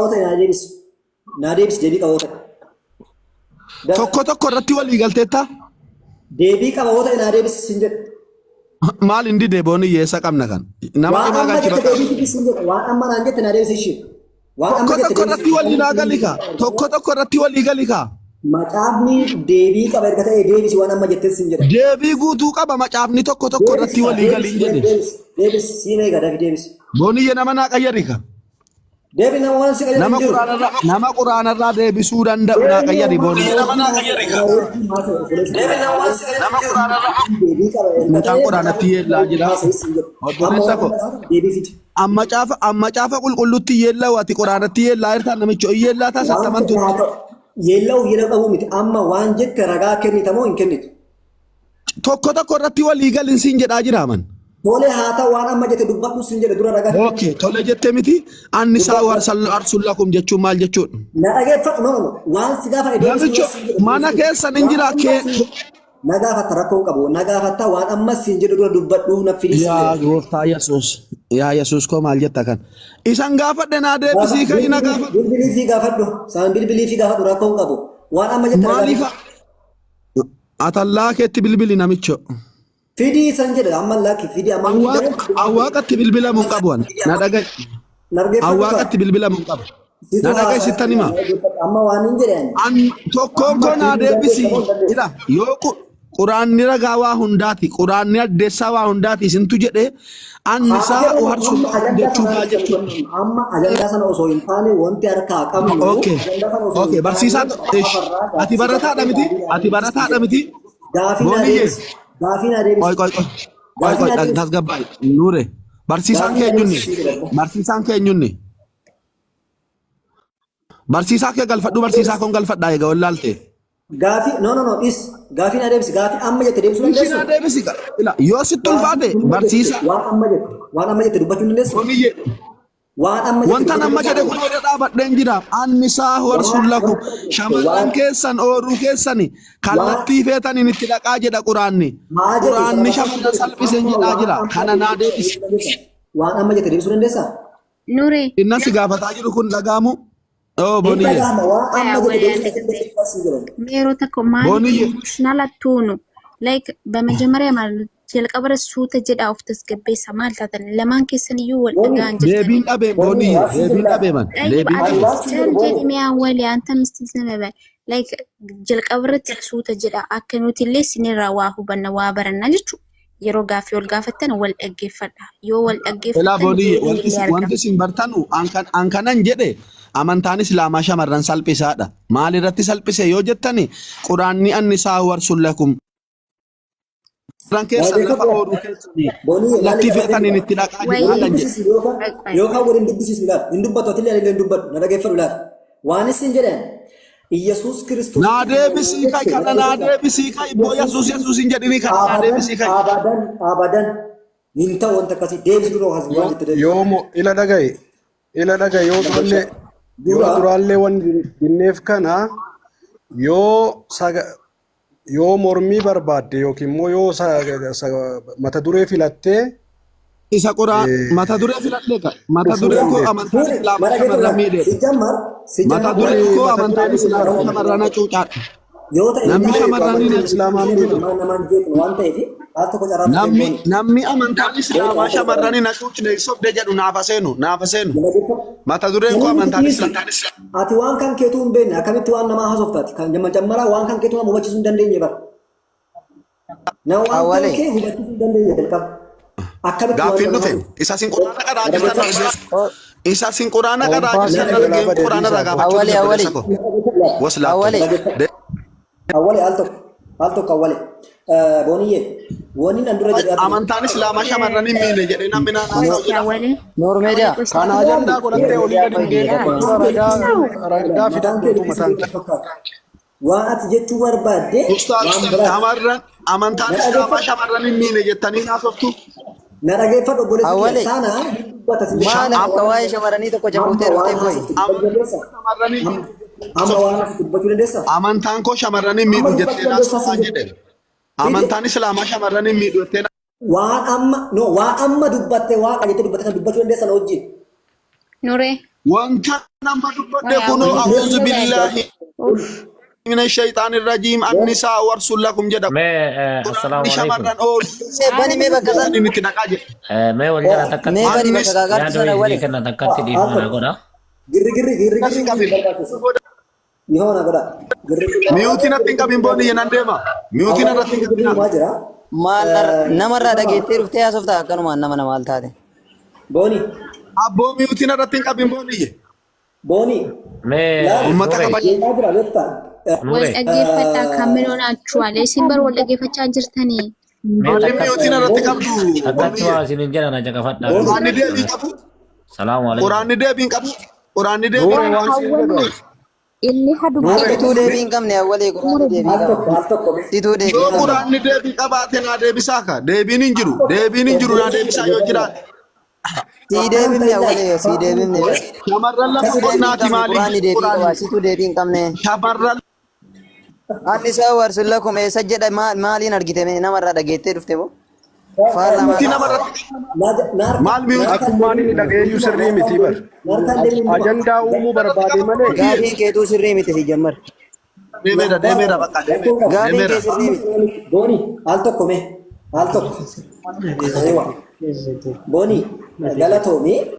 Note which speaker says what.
Speaker 1: yoo ta'e naa deebisi. Naa deebisi deebii qaba yoo ta'e.
Speaker 2: Tokko tokko irratti walii galteetta?
Speaker 1: Deebii qaba yoo ta'e naa deebisi sin jedhe.
Speaker 2: Maal hin dide booni hiyyeessa qabna kan. Nama
Speaker 1: Waan
Speaker 2: cimaa
Speaker 1: amma
Speaker 2: galchi
Speaker 1: jette
Speaker 2: bakka.
Speaker 1: deebii fidi sin jedhe. Waan amma naan jette naa deebisi ishee. Waan
Speaker 2: Tokko
Speaker 1: amma jette
Speaker 2: tokko irratti
Speaker 1: deebisi.
Speaker 2: walii naa gali kaa. Tokko tokko irratti walii gali kaa.
Speaker 1: Macaafni deebii qaba erga ta'e deebisi waan amma jette sin jedhe.
Speaker 2: Deebii guutuu qaba macaafni tokko tokko irratti
Speaker 1: Deebisi kaa
Speaker 2: walii gali
Speaker 1: deebisi
Speaker 2: hin jedhe.
Speaker 1: deebisi deebisi siin eega dafi deebisi.
Speaker 2: Booniyye nama naa qayyari kaa.
Speaker 1: Deebi nama waan si qayyadu
Speaker 2: Nama
Speaker 1: hin jiru.
Speaker 2: quraanarraa nama quraanarraa deebisuu danda'u naa qayyari booniyye.
Speaker 1: Nama
Speaker 2: Mucaan quraanatti yeellaa jira. Obboleessa ko.
Speaker 1: Deebii fidi.
Speaker 2: Amma caafa amma caafa qulqullutti yeellaa ati quraanatti yeellaa jirtaa namicho yeellaa taas
Speaker 1: Waan
Speaker 2: attamantu.
Speaker 1: fedhe haa ta'u. Yeella'uuf yeella'uu dhabuu miti. Amma waan jette ragaa kennita moo hin kennitu?
Speaker 2: Tokko tokko irratti walii galin siin jedhaa jira man.
Speaker 1: Tole haa ta'u waan amma jette dubbadhu siin jedhe dura ragaa kenni.
Speaker 2: Okay, tole jette miti. Anni saa arsul lakum jechuun maal jechuudha?
Speaker 1: Na dhageeffadhu no no no. Waan si gaafadhe deebisi
Speaker 2: Namicho
Speaker 1: dura siin jedhe
Speaker 2: mana
Speaker 1: deebisi.
Speaker 2: keessan hin
Speaker 1: Waan
Speaker 2: jira
Speaker 1: amma
Speaker 2: kee.
Speaker 1: siin na gaafatta rakkoo hin qabu. Na gaafatta waan amma siin jedhu dura dubbadhu na fidi siin
Speaker 2: Yaa
Speaker 1: jedhe.
Speaker 2: gooftaa Yesuus. Yaa Yesuus koo maal jetta kan? Isan gaafadhe naa deebisii ka'ii na gaafadhu.
Speaker 1: Bilbilii fi gaafadhu. Saan bilbilii fi gaafadhu rakkoo hin qabu. Waan amma jette ragaa
Speaker 2: Maaliif
Speaker 1: fidi.
Speaker 2: atallaa keetti bilbili namicho?
Speaker 1: Fidii san jedhe amma lakki fidii amma nuti garuu
Speaker 2: Awwaaqatti bilbilamu hin qabu ani. Na dhaga'i.
Speaker 1: nargeeffadhu kaa.
Speaker 2: Awwaaqatti bilbilamu hin qabu.
Speaker 1: Situ
Speaker 2: Na dhaga'i
Speaker 1: haasaa
Speaker 2: sittan hima.
Speaker 1: amma waan hin jedhe ani.
Speaker 2: An tokkoon
Speaker 1: Amma
Speaker 2: koo naa
Speaker 1: fidii
Speaker 2: deebisi.
Speaker 1: dandeessa moo hin dandeessu?
Speaker 2: Ila yoo quraanni ragaa waa hundaati. Quraanni addeessaa waa hundaati. Isintu jedhe anni
Speaker 1: Haa
Speaker 2: isaa
Speaker 1: jedhamu
Speaker 2: uharsu
Speaker 1: amma ajandaa
Speaker 2: jechuun
Speaker 1: sana
Speaker 2: maal jechuudha?
Speaker 1: amma ajandaa sana osoo hin taane wanti harkaa qabnu
Speaker 2: Okay.
Speaker 1: ajandaa sana osoo
Speaker 2: Okay.
Speaker 1: hin taane
Speaker 2: Barsiisaa ish.
Speaker 1: afarraa
Speaker 2: Ati
Speaker 1: gaafii
Speaker 2: barataadha
Speaker 1: gaafii
Speaker 2: miti?
Speaker 1: gaafii
Speaker 2: Ati barataadha miti?
Speaker 1: gaafii naa
Speaker 2: Booniyyee.
Speaker 1: deebisi gaafii naa deebisi
Speaker 2: Qoy qoy qoy. Qoy
Speaker 1: gaafii
Speaker 2: qoy
Speaker 1: naa deebisi
Speaker 2: tasgabbaa'e. Nuure. Barsiisaan
Speaker 1: gaafii naa
Speaker 2: keenyunni.
Speaker 1: deebisi jedha.
Speaker 2: Barsiisaan keenyunni. Barsiisaa kee galfadhu barsiisaa koon galfadhaa egaa wallaalte.
Speaker 1: Gaafii no no no dhis gaafii naa deebisi gaafii amma jette deebisuu
Speaker 2: Ishii
Speaker 1: dandeessu.
Speaker 2: naa deebisi ila yoo sitti
Speaker 1: Gaafii
Speaker 2: ulfaate
Speaker 1: amma jette
Speaker 2: barsiisaa
Speaker 1: waan amma jette waan amma jette dubbachuu hin dandeessu.
Speaker 2: Booniyyee.
Speaker 1: Waan amma jette
Speaker 2: Wantan
Speaker 1: dubbachuu
Speaker 2: amma jedhe
Speaker 1: dandeessu.
Speaker 2: kun irra dhaabadheen jira. Anni saahu
Speaker 1: Waan
Speaker 2: arsullakum.
Speaker 1: amma jette
Speaker 2: Shamarran
Speaker 1: waan
Speaker 2: keessan ooruu keessani
Speaker 1: waan
Speaker 2: kallattii feetaniin itti dhaqaa jedha quraanni.
Speaker 1: maa jedhe sana
Speaker 2: Quraanni
Speaker 1: barsiisuu
Speaker 2: shamarran
Speaker 1: dandeessu.
Speaker 2: salphiseen
Speaker 1: Amma
Speaker 2: jedhaa
Speaker 1: waan
Speaker 2: jira.
Speaker 1: amma
Speaker 2: Kana naa
Speaker 1: jette
Speaker 2: deebisi.
Speaker 1: deebisuu dandeessa. Waan amma jette deebisuu dandeessaa?
Speaker 3: Nure.
Speaker 2: Innan si gaafataa jiru kun dhagaamu. Oo
Speaker 1: Hin
Speaker 2: booniyye.
Speaker 1: dhagahama waan amma jette
Speaker 3: Awwal
Speaker 1: deebisuu
Speaker 3: አንድ ጊዜ
Speaker 1: dandeessaa siin jedhan.
Speaker 3: Yeroo tokko maaliif
Speaker 2: Booniyye.
Speaker 3: emotional attuunu like በመጀመሪያ ማለት jalqaba suuta jedhaa of tasgabbeessa maal taatan lamaan keessan iyyuu wal
Speaker 1: Booni
Speaker 3: dhaga'an jirtanii.
Speaker 2: Deebiin dhabeen
Speaker 1: booni
Speaker 2: booniyye.
Speaker 1: waan siin
Speaker 2: Deebiin
Speaker 1: jedhu
Speaker 2: dhabee man.
Speaker 3: طيب
Speaker 2: Deebiin
Speaker 1: ani
Speaker 2: dhabee.
Speaker 1: waan siin
Speaker 3: ati
Speaker 1: jedhu
Speaker 3: cal
Speaker 1: booni
Speaker 3: jedhi mee awwali anta misti ዝም በል like jalqaba irratti suuta jedha akka nuti illee sinirraa waa hubanna waa baranna jechuudha. Yeroo gaaffii wal gaafattan wal dhaggeeffadha. Yoo wal
Speaker 2: Elaa
Speaker 3: dhaggeeffattan
Speaker 2: booniyye
Speaker 3: deebiin
Speaker 2: wanti
Speaker 3: illee
Speaker 2: isin
Speaker 3: argama.
Speaker 2: wanti isin bartanu an kanan jedhe amantaan islaamaa shamarran salphisaadha. Maal irratti salphise yoo jettani quraanni annisaa warsun lakum. Shamarran keessan lafa
Speaker 1: dhaggeeffadhu
Speaker 2: ooluu keessanii
Speaker 1: booni laali
Speaker 2: kallattii
Speaker 1: dhaggeeffadhu
Speaker 2: feetaniin itti dhaqaa
Speaker 3: Wayii
Speaker 2: jedhaa kan jedhe.
Speaker 1: dubbisiisu yookaan
Speaker 3: Qoy qoy.
Speaker 1: yookaan waliin dubbisiisu ilaal hin dubbatu atillee anillee hin dubbadhu na dhaggeeffadhu ilaal waan isin jedhan Iyyasuus
Speaker 2: Naa
Speaker 1: Kiristoositti amanuu
Speaker 2: deebisii kai
Speaker 1: jechuun
Speaker 2: kana
Speaker 1: na
Speaker 2: naa
Speaker 1: dhaggeeffadhu
Speaker 2: deebisii kai boo
Speaker 1: Iyyasuus
Speaker 2: Yesuus Yesuus hin jedhini kana naa
Speaker 1: abadan
Speaker 2: deebisii kai.
Speaker 1: abadan abadan hin ta'u wanta akkasii deebisi dura waan
Speaker 4: Yoo
Speaker 1: jette deebisi
Speaker 4: yoo mo ila dhagaye ila dhagaye yoo durallee yoo
Speaker 1: dura
Speaker 4: duraallee wanni dinneef kana yoo saga yoo mormii barbaadde yookiin immoo yoo mata duree filattee
Speaker 2: Isa qoraa mata duree filadhe ka mata
Speaker 4: dhufuu
Speaker 2: dureen koo
Speaker 4: dandeessa.
Speaker 2: amantaan
Speaker 1: Fuudhi
Speaker 2: islaamaa
Speaker 1: mana keetu
Speaker 2: shamarran
Speaker 1: laal
Speaker 2: miidheedha.
Speaker 1: sijjammar
Speaker 2: Mata
Speaker 1: sijjammar
Speaker 2: dureen
Speaker 4: Wanni
Speaker 2: koo
Speaker 4: mata
Speaker 2: amantaan
Speaker 4: dureen
Speaker 2: islaamaa
Speaker 4: islaamaa
Speaker 2: shamarran hacuucaadha.
Speaker 1: yoo ta'e hin
Speaker 2: Namni
Speaker 1: taane
Speaker 2: shamarran hin
Speaker 4: amantiin islaamaa
Speaker 1: jeeqnu
Speaker 4: miidhu.
Speaker 1: nama namaan jeeqnu waan ta'eef al tokko carraa tokko
Speaker 2: Namni
Speaker 1: hin goone
Speaker 2: namni amantaan
Speaker 1: yoo
Speaker 2: islaamaa
Speaker 1: carraa tokko
Speaker 2: shamarran hin hacuucne sobde jedhu naaf haseenu naaf haseenu.
Speaker 1: nama jecha
Speaker 2: Mata dureen koo
Speaker 1: Namni
Speaker 2: amantaan
Speaker 1: dhiisi.
Speaker 2: islaamaa.
Speaker 1: Ati waan kan keetuu hin beekne akkamitti waan namaa haasoftaati kan jammaraa waan kan keetuu nama hubachiisuu hin dandeenye bara. Nama waan kan
Speaker 5: Awwalee.
Speaker 1: kee hubachiisuu hin dandeenye jalqaba. Akkamitti waan
Speaker 2: Gaaffiin
Speaker 1: nama
Speaker 2: dhufe
Speaker 1: haasofta?
Speaker 2: isa sin quraana qaraa jirtan
Speaker 5: Oh,
Speaker 2: isa sin quraana qaraa
Speaker 4: Koompaasii
Speaker 2: jirtan
Speaker 4: jalaa
Speaker 2: argeen
Speaker 4: bade
Speaker 2: quraana irraa
Speaker 4: dhiisaa
Speaker 2: gaafachuu
Speaker 5: Awwalee,
Speaker 2: dhufe
Speaker 5: awwalee.
Speaker 2: obboleessa koo. Waslaattu.
Speaker 5: Awwalee.
Speaker 1: Awwalee al tokko al tokko awwalee. Booniyyee wanni nan dura jedhee ati
Speaker 2: Amantaan islaamaa shamarran hin miine jedhee namni naan haasa'u jira.
Speaker 3: Awwalee.
Speaker 5: Noor
Speaker 3: Awwalee
Speaker 5: media.
Speaker 3: qoy
Speaker 4: Kana ajandaa godhattee olii gadi hin deemtu. Dura ragaa ragaa
Speaker 1: mataan
Speaker 4: fidadhu
Speaker 1: kee
Speaker 4: utuu mataan
Speaker 1: dubbisuu
Speaker 4: kee.
Speaker 1: fakkaata. Waan ati jechuu barbaadde
Speaker 2: Ustaaz
Speaker 1: waan biraati.
Speaker 2: shamarran amantaan
Speaker 1: Na
Speaker 2: islaamaa
Speaker 1: dhageeffadhu.
Speaker 2: shamarran hin miine jettanii haasoftu.
Speaker 1: Na dhageeffadhu obboleessa kiyya.
Speaker 5: Awwalee.
Speaker 1: Sana hin dubbata sin jedhe.
Speaker 5: Maal
Speaker 1: Amma
Speaker 5: akka waa'ee shamarranii tokko
Speaker 1: amma
Speaker 5: jabuutee
Speaker 1: waan
Speaker 5: dhuftee boyi.
Speaker 1: haasoftu dubbachuu dandeessa?
Speaker 2: Shamarran hin
Speaker 1: Amma amma waan haasoftu dubbachuu dandeessa?
Speaker 2: amantaan koo shamarran hin
Speaker 1: Amma
Speaker 2: miidhu
Speaker 1: dubbachuu
Speaker 2: jettee
Speaker 1: dandeessaa
Speaker 2: haasoftaa
Speaker 1: sin jedhe.
Speaker 2: jedhe. Amantaan islaamaa shamarran hin miidhu jettee
Speaker 1: Waan amma no waan amma dubbatte waaqa jettee dubbatte kan dubbachuu dandeessa na wajjin.
Speaker 3: Nure.
Speaker 2: Wanta nama dubbadhe
Speaker 3: Wayaa
Speaker 2: kunoo
Speaker 3: waliin
Speaker 2: a'uuzu
Speaker 3: jira.
Speaker 2: billaahi
Speaker 3: Uff.
Speaker 2: mina shayxaani rajiim annisaa warsun lakum jedha.
Speaker 5: Mee
Speaker 2: Quraanni
Speaker 5: assalaamu alaikum.
Speaker 2: shamarran oolu
Speaker 1: Mee bani mee bakka san.
Speaker 2: inni itti dhaqaa jedha.
Speaker 5: Mee wal jala takkatti
Speaker 1: Mee bani
Speaker 2: Annis
Speaker 1: bakka gaagaartu
Speaker 5: yaada
Speaker 1: sana
Speaker 5: wayii
Speaker 1: wali.
Speaker 5: isinii kenna takkatti
Speaker 1: Al
Speaker 5: dhiifama naa
Speaker 1: tokko.
Speaker 5: godha.
Speaker 1: Girri girri girri
Speaker 2: Akkasii
Speaker 1: girri
Speaker 2: qabin.
Speaker 1: hin barbaachisu. Dhiifama naa godha. Girri girri.
Speaker 2: Miyuutiin irratti hin qabin boonni nan deema. Miyuutiin irratti hin
Speaker 1: Girri
Speaker 2: qabin.
Speaker 1: uumaa jira.
Speaker 6: Maal namarraa dhageettee dhuftee haasoftaa akkanumaan nama maal taate.
Speaker 1: Booni.
Speaker 2: Abboo miyuutiin irratti hin qabin boonni.
Speaker 1: Booni.
Speaker 5: Mee
Speaker 1: Laali.
Speaker 2: Uummata
Speaker 5: Nuuree
Speaker 2: kabaja.
Speaker 1: Deemaa jira beektaa.
Speaker 3: Wal
Speaker 5: Nuuree
Speaker 3: dhaggeeffadhaa kan achuu isin bar wal dhaggeeffachaa jirtanii.
Speaker 5: mee
Speaker 2: Maaliif
Speaker 5: takkatti
Speaker 2: miyuutiin irratti qabdu
Speaker 5: takkatti
Speaker 2: boonni?
Speaker 5: waa isiniin jedha na caqafadhaa.
Speaker 1: Booni.
Speaker 2: Quraanni deebii qabu.
Speaker 5: Salaamu alaikum.
Speaker 2: Quraanni deebii hin qabu. Quraanni deebii
Speaker 4: Nuure waan siin jedhu.
Speaker 3: Hawwanii inni
Speaker 4: Nuure
Speaker 6: Situu deebii hin qabne awwalee quraanni deebii
Speaker 1: Al
Speaker 6: qaba.
Speaker 1: tokko al tokko.
Speaker 6: Situu deebii
Speaker 2: Yoo
Speaker 6: hin qabne.
Speaker 2: quraanni deebii qabaate naa deebisaa ka. Deebiin hin jiru. Deebiin hin jiru naa deebisaa yoo jiraate.
Speaker 6: Sii deebifne awwalee sii deebifne.
Speaker 2: Shamarran lafa
Speaker 6: Situu deebii hin
Speaker 2: qonnaati
Speaker 6: qabne
Speaker 2: maaliif
Speaker 6: quraanni deebii qaba.
Speaker 2: quraanni?
Speaker 6: Situu deebii hin qabne.
Speaker 2: Shamarran
Speaker 6: Annisaa warsun lakum eessa jedha maaliin argite mee namarraa dhageettee dhufte moo? Faallaa
Speaker 2: miyuutii
Speaker 6: maal?
Speaker 2: namarratti maal miyuutii
Speaker 4: Akkumaan inni dhageeyyuu sirrii miti bar. Ajandaa uumuu barbaade malee.
Speaker 6: Gaafiin keetuu sirrii miti si jammar.
Speaker 2: Deemeera deemeera bakka deemeera
Speaker 6: Gaafiin
Speaker 2: deemeera.
Speaker 6: kee sirrii miti.
Speaker 1: Booni al tokko mee al tokko. Booni galatoomii.